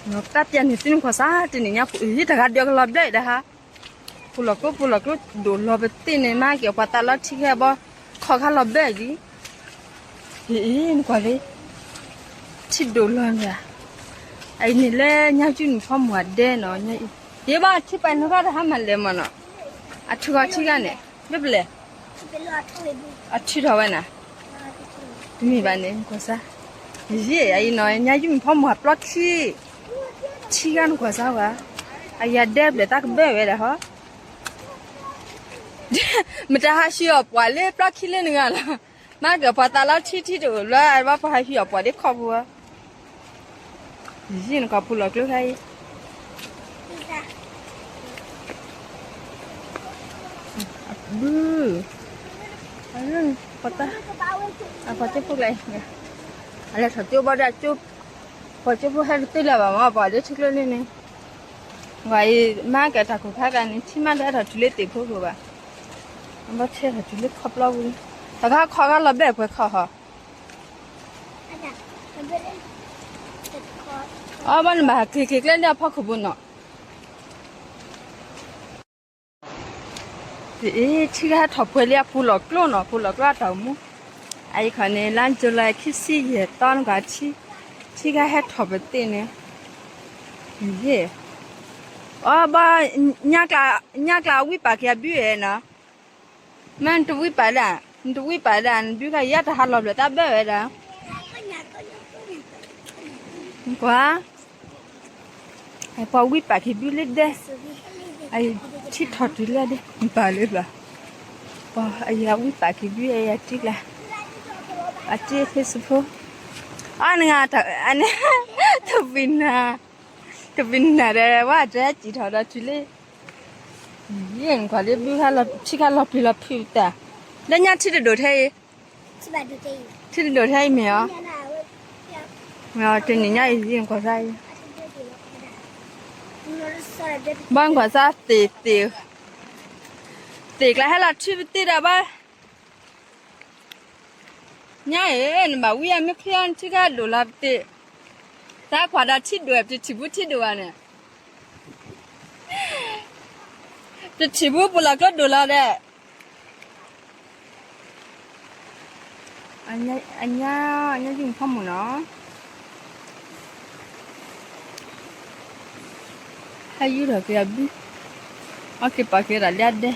တၢ်ပျဲန့ၣ်သ့ၣ်နကွၢ်စၢ် တနံၤညါပူၤအံၤ တဂၤဒုးကလီၤဘျၢၣ်ဒၣ်ဟါ, ပူၤလီၤကျိ ပူၤလီၤကျိဒိၣ်လီၤပသ့ၣ်န့ၣ် မ့ၢ်က့ၤပှၤသးလီထံခဲအဘီ ခီခါလီၤဘျၢၣ်ဒံး, အံၤ နကွၢ်လံ, ထံဒိၣ်လီၤန့ၣ်, အအံၤန့ၣ်လၢညါယူၢ်နဖီမိၢ်အဒဲနီၤ, ယဘၣ်ထံပာ်နုာ်ဃီတဟါမၤလဲၣ်မးနီၤ, အထုးဃီထံဂၤန့ၣ် မ့ၢ်ပလဲၣ်, အထုးထီၣ်ဝဲနၤ တမ့ၢ်ဘၣ်န့ၣ် ကွၢ်စၢ်, ယံာ်အံၤနီၤ ညါယူၢ်မုၣ်ဖီမိၢ်ပျီခံ, ထံဂၤနကွၢ်စၢ်ဝဲ, အယၤဒဲဘျဲၣ်တၢ်ကဘၢၣ်ဝဲဒၣ်ဟီ, မတၤဟးဟံးအီၣ်ပှၤလၢပျီခံလၢနဂၤလီၤ, မ့ၢ်ကပှၤသးလီထံထံတအိၣ်လၢအဘၣ်ပှၤဟးဟံးအီၣ်ပှၤဒ်ခီပူၤဝဲ ယံာ်နကီၢ်ပူၤလီၤကျိခဲအံၤ, ဘု, ပှၤတၢ်, အပှၤကၠိဖိကျဲ, အလဲၤထီၣ်ကၠိဘီဒၣ်ကၠိ, ပှၤကၠိဖိဟဲကတ့ၢ်လၢၤဘၣ်မ့ၢ်ပှၤဒ်ထံကျိန့ၣ်န့ၣ်, ဝဲအံၤမ့ၢ်ကဲတၢ်ခိၣ်ဖးကါန့ၣ် ထံမ့ၢ်တဟဲထီၣ်တုၤလၢသ့ၣ်ဖိခိၣ်ဘၣ်, ဘၣ်ထံထီၣ်တုၤလၢခီပျီပူၤ, တခါခီဂၤလီၤဘဲၣ်ပှဲၤခီဟီ အီ ဘၣ်နဘၣ်က့ၤက့ၤကျဲလၢအဖီခိၣ်ပူၤနီၤ, အ့ ထံဂၤဟဲထီၣ်ပှဲၤလံအပူၤလီၢ်ကျိနီၤ, ပူၤလီၢ်ကျိအတၢ်အိၣ်မူ, အအံၤခီန့ၣ် လါယူၤလံ ခံဆံယဲၢ်သီနကွၢ် ထံဂၤဟဲထီၣ်ပသ့ၣ်န့ၣ်, အံၤ, အီ ဘၣ်, ညါကျါဝံပာ်က့ၤအဘုဧဲနီၤ မ့ၢ်နတဝံပာ်ဒၣ်, နတဝံပာ်ဒၣ် နဘုခါယါတဟးလီၤဘျၢၣ်တၢ်ဘၢဝဲဒၣ်, ကွၢ်, ပှၤဝံပာ်က့ၤဘုလၢဒဲ, အထံထီၣ်တုၤလၢဒဲ နပာ်လၢဘျီ, ပှၤအယၤဝံပာ်က့ၤဘုအယၤတံကျါ, အတံဖ့စဖိ, အနဂၤ, အန့ၣ်, တပနၢ်, တပနၢ်ဒီးဝဲတဟဲစံၣ်ထီၣ်ဒီးတုၤလၢ ယဲၢ်နကွၢ်လၢဘုခါလီၤ ထံခါလီၤပျံၤလီၤဖုးတၢ်, လၢညါထံတဒိၣ်ထဲအံၤ, ထံတဒိၣ်ထဲအံၤမ့ၢ်အီၤ, မ့ၢ်အီၤတနံၤညါအံၤ ယဲၢ်နကွၢ်စၢ်အံၤ, ဘၣ်နကွၢ်စၢ်သ့ၣ်သ့ၣ်, သ့ၣ်ကျါဟဲလီၤထံပသ့ၣ်ဒီးဘၣ် ညါအံၤ နဘၣ်ဝံအမ့ၢ်ချ့အီၤ နထံခါဒိၣ်လီၤပသ့ၣ်, တၢ်ကွၢ်ဒီးထံဒိၣ် ပတထံၣ်ဘူးထံဒိၣ်ဘၣ်န့ၣ်, ပတထံၣ်ဘူးပူၤလီၢ်ကျိဒိၣ်လီၤဒီး, အညါ, အညါယူၢ်ဖီမိၢ်နီၤ ဟဲယူၢ်ထီၣ်က့ၤအဘု, အီၣ်က့ၤပာ်က့ၤတၢ်လၢအဒဲ,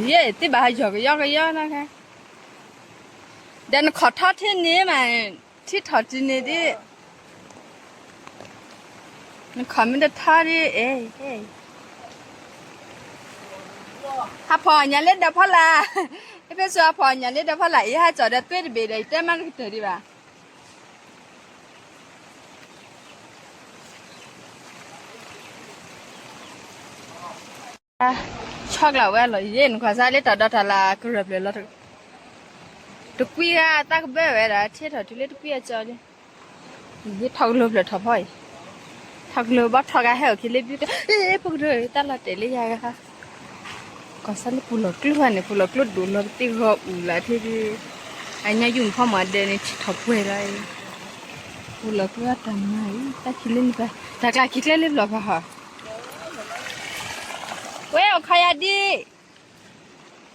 ယဲၢ်သ့ၣ်ဘၣ်ဟးယီၤကယီကယီနီၤ, ဒီးနခီၣ်ထီထဲန့ၣ်မး, ထံထီၣ်တုၤန့ၣ်ဒ် နခီၣ်မ့ၢ်တထီဒ်, ဟးဖီၣ်ညၣ်လၢဒီးဖီလာ်, ဖဲဆိဟးဖီၣ်ညၣ်လၢဒီးဖီလာ် အံၤဟးကၠီၣ်ဒီးသွ့တဘ့ၣ်ဒီး ယတဲမးတကတၢၢ်ဒံးဘၣ်. ဆီကျၢ်ဝဲလီၤ ယဲၢ်နကွၢ်စၢ်လၢတၢ်ဒီးတၢ်လၢ ကရၢၢ်ဖျၢၣ်လီၤ, တကွံဂၤတၢ်ကဘၢဝဲဒၣ် ထံထီၣ်တုၤလၢတကွံအကၠီလံ, ယထီၣ်ကလိၤဖျၢၣ်ထီၣ်ဖီအံၤ, ထီၣ်ကလိၤဘၣ်ထီၣ်ဂၤဟဲအိၣ်က့ၤလၢဘု, ဖိကဒိၣ်တၢ်လီၤတဲာ်လၢယၤဂၤ ကွၢ်စၢ်လၢပူၤလီၢ်ကျိဖဲန့ၣ် ပူၤလီၢ်ကျိဒိၣ်လီၤပသ့ၣ်ဂီၤအူၣ်လၢထံဒ်, အညါယူၢ်မုၣ်ဖီမီၤဒဲးန့ၣ် ထံထီၣ်ပှဲၤလီၤအံၤ, ပူၤလီၢ်ကျိအတၢ်မၤအံၤ တၢ်ခံလၢန့ၣ်ပှၤ တၢ်ကျါခံကျဲလၢပျီၢ်ဖးဟီ, ဝဲအိၣ်ခီယၤဒ်,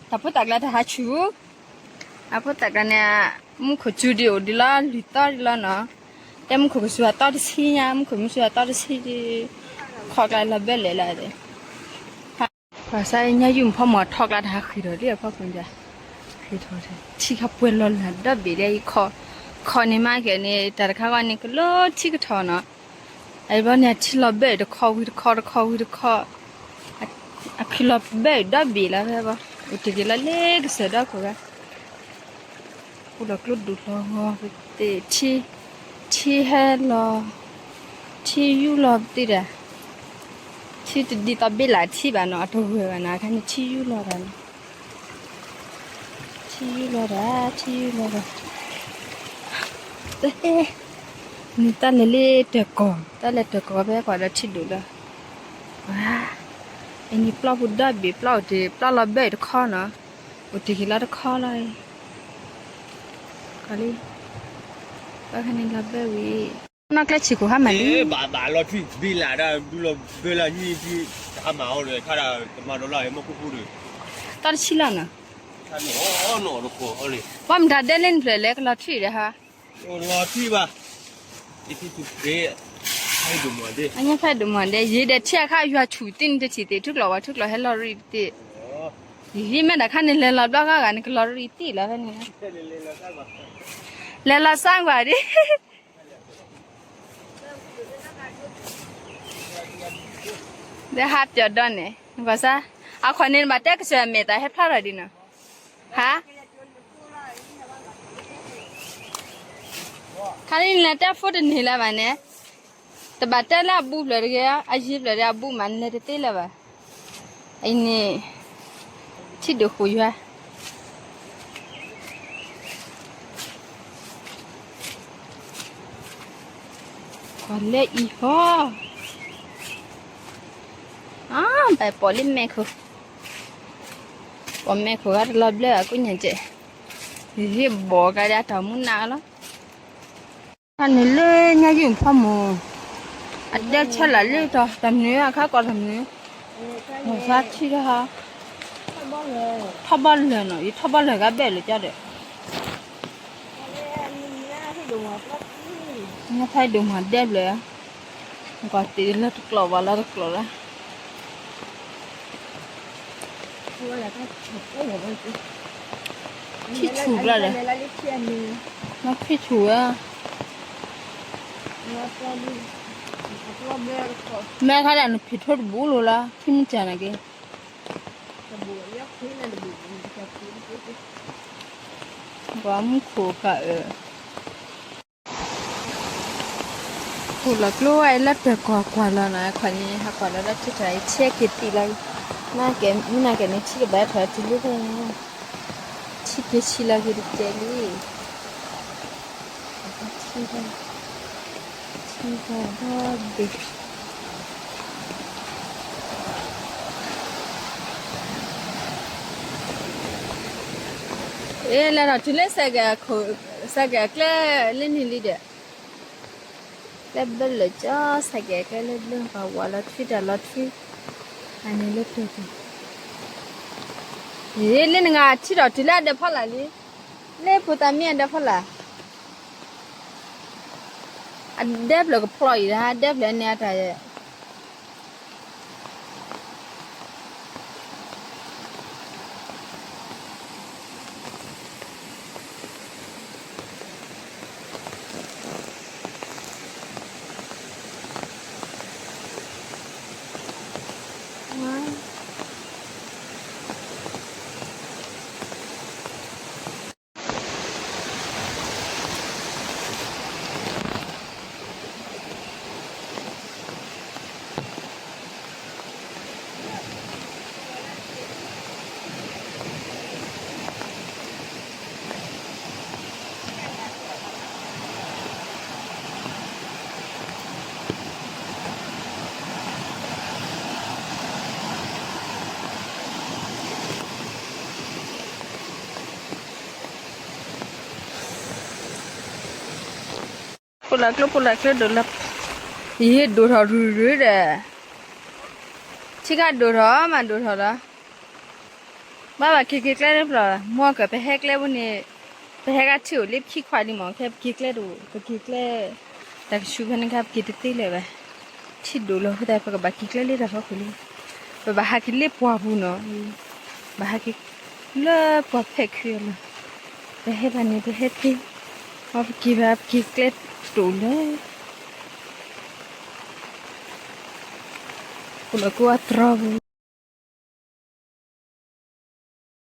တၢ်ဖိတၢ်ကျါတဟးဆူၣ်, အဖိတၢ်ကျါန့ၣ်, မူခိၣ်စူၤဒံးအိၣ်ဒံးလီၤ လွံၢ်သီဒံးလီၤနီၤ, တဲမူခိၣ်ကစူၤအသီတဆံညါ မူခိၣ်မူစူၤအသီတဆံဒံး, ခီကျါလီၤဘဲလဲၣ်လီၤဒီး ပှၤစၢ်ညါယူၢ်မုၣ်ဖီမီၤထီကျါတဟးဃ့ၢ်ထီၣ်လံအဖီခိၣ်န့ၣ်, ဃ့ၢ်ထီၣ်ထီၣ် ထံခါပှဲၤလီၤလၢဒီဘ့ၣ်လၢအံၤခီ, ခီန့ၣ်မးကဲန့ၣ် တၢ်တခါဂီၢ်န့ၣ် ကလၢထံကထီၣ်နီၤ, အအံၤဘီန့ၣ် အထံလီၤဘဲၣ်တခီဝံၤတခီတခီဝံၤတခီ, အခံလီၤဘဲၣ်ဒီဘ့ၣ်လီၤဖဲဘီ, အိၣ်တ့ၢ်က့ၤလီၤလၢကစၢၢ်ဒီခိၣ်ဂၤ ပူၤလီၢ်ကျိဒိၣ်လီၤဂီၤပသ့ၣ်, ထံ, ထံဟဲလီၤ, ထံယူၢ်လီၤပသ့ၣ်ဒီး, ထံတဒ်သိးဘ့ၣ်လးထံဘၣ်နီၤ အတဂၢၢ်ဘၣ်နီၤ အခါန့ၣ်ထံယူၢ်လီၤတၢ်နီၤ, ထံယူၢ်လီၤတၢ် ထံယူၢ်လီၤတၢ်, နတၢ်လဲၤလၢတၢၢ်ကီၢ် တၢ်လဲၤတၢၢ်ကီၢ်ဖဲကွၢ်ဒီးထံဒိၣ်လီၤ, အန့ၣ်ပျီပူၤဒီဘ့ၣ် ပျီအိၣ်တ့ၢ် ပျီလီၤဘဲၣ်တခီနီၤ အိၣ်တ့ၢ်က့ၤလီၤတခီလီၤ, ခီလံ, ဘၣ်ခါန့ၣ်လီၤဘၢဝံၤ, နီၢ်ကျဲဆံးခိၣ်ဟါမၢ်လံ, ဘၣ်ဘၣ်လီၤထွံၣ်ဘ့လးဒၣ် ဒူလီၤဘၢလၢနံၣ်ဒံး, တဟါမၢ်အီၤဒီး ခါဒၣ်ကမၤဒီးလၢမ့ၢ်ခိၣ်ဖိဒီး, တၢ်တဆံလီၤနီၤ, ပှၤမတၤဒဲလၢနဖျၢၣ်လဲၣ် ကလီၤထွံၣ်ဒီးဟါ, လီၤထွံၣ်ဘၣ်, အညါဖဲဒိၣ်မးဒဲ ယံၤဒီးထံအခါယွၤဆူၣ်တ့ၢ်န့ၣ်တထံၣ်သ့ၣ် ထူၣ်ကျိၤဝဲထူၣ်ကျိၤဟဲလီၤရံၣ်တ့ၢ်, ယံၤမ့ၢ်တခါန့ၣ် လဲၤလီၤဘျီဂၤဂၤန့ၣ် ကလီၤရံၣ်တ့ၢ်လီၤဖဲန့ၣ်, လဲၤလီၤစၢ်ကွၢ်ဒံး ဒီးဟးပၠီၤဒီးန့ၣ် ကွၢ်စၢ်, အခီၣ်န့ၣ်နဘၣ်တဲကစၢၢ်အမဲာ်တၢ်ဟဲဖျါထီၣ်ဒံးနီၤ, ဟါ, ခါလံနလဲၤတဲဖိတန့ၢ်လၢၤဘၣ်န့ၣ်, တဘၣ်တဲလၢအဘူးဖျၢၣ်တဂ့ၤ, အယံၤဖျၢၣ်ဒီးအဘူးမး နလဲၤတသ့လၢၤဘၣ်, အံၤန့ၣ်, ထံၣ်ဒိၣ်ဃိယွၤ ကွၢ်လၢအံၤဟီ, အဘၣ်ပိာ်လံမဲာ်ခိၣ်, ပိာ်မဲာ်ခိၣ်ဂၤတလီၤဘျၢအကူညါကဲ, ယံၤဘီၣ်ကါဒၣ်တၢ်မူနးလီၤ, ခါန့ၣ်လၢညါယုၢ်ဖီမိၢ်, အဒဲဆဲးလၢ်လၢတၢ်တမနုၤအခါကီးတမနုၤ, မုၢ်သါထံတဟါ, ထီၣ်ဘီလၢာ်နီၤ ယထီၣ်ဘီလၢာ်ဂၤဘဲၣ်လၢၤကဒီး, ညါဖဲဒိၣ်မးဒဲဘျၢၣ်, ကွၢ်တ့ၢ်လၢတကျိးဘၣ်လၢတကျိးလၢ ထံၣ်ဆူၣ်ဘျီဒီး, မ့ၢ်ထံၣ်ဆူၣ်ဝဲ, မ့ၢ်ခါဒၣ်နဖံးထိတဘူလိၤလီၤ ထံၣ်မ့ၢ်ကၢ်နၤက့ၤ, ပှၤမူခိၣ်ကးအၢ ခိၣ်လီၤကျိဝဲလၢတၢ်ကွၢ်ကွၢ်လီၤနီၤ ခီန့ၣ် ဟးကွၢ်လီၤလၢထံတၢ်အံၤ ဆဲးက့ၤတံၢ်လီၤ, မ့ၢ်နာ်က့ၤန့ၣ် ထံတဘၣ်ထီၣ်တုၤလၢဖဲန့ၣ်, ထံက့ၤဆံးလီၤက့ၤတကဲးလံ, ထံ, ထံတၢ်ဒီဘ့ၣ် အ့ လဲၤထီၣ်တုၤလၢ စဲးကဲးအကျဲလၢန့ၣ်လံဒီး, ကျဲဘၢလၢာ်ကၠီ စဲးကဲးအကျဲလၢဘျၢ ပှၤဝၤလီၤထွံတၢ်လီၤထွံ, အန့ၣ်လၢကျဲ, အ့ လၢနဂၤထံၣ်ထီၣ်တုၤလၢအဒဲးဖီလာ်လံ, လၢဖိသၣ်မံအဒဲးဖီလာ်, အဒဲဖျၢၣ်ကဖျိးအံၤဒၣ် အဒဲဖျၢၣ်န့ၣ်အတၢ် ဖိလၢကျိ ဖိလၢကျိဒိၣ်လၢ, ယဟ့ၣ်ဒိၣ်ထီၣ်ရုၢ်ရုၢ်ဒီး, ထံခါဒိၣ်ထီၣ်မးဒိၣ်ထီၣ်လီၤ, ဘၣ်ဘၣ်က့ၤက့ၤကျဲတဖျၢၣ်, မ့ၢ်ကပဟဲကျဲဘိန့ၣ်, ပဟဲကထံၣ်အိၣ်လၢပခံခွါလံမး, ခဲပက့ၤကျဲတအိၣ်, ပက့ၤကျဲ, တၢ်ကဆူၣ်ဖဲန့ၣ်ခါ ပက့ၤတသ့လၢၤဘၣ်, ထံဒိၣ်လီၤအဃိသတး ပကဘၣ်က့ၤကျဲလၢတၢ်ဖီခိၣ်လံ, ပဘၣ်ဟးက့ၤလၢပှၢ်ပူၤနီၤ, ဘၣ်ဟးက့ၤလၢပှၢ်ဖဲးခုအလီၢ်, ပဟဲဘၣ်န့ၣ် ပဟဲသ့, မ့ၢ်ပက့ၤဘၣ် ပက့ၤကျဲတအိၣ်လၢၤ, ဖိလၢကျိအတြီပူၤ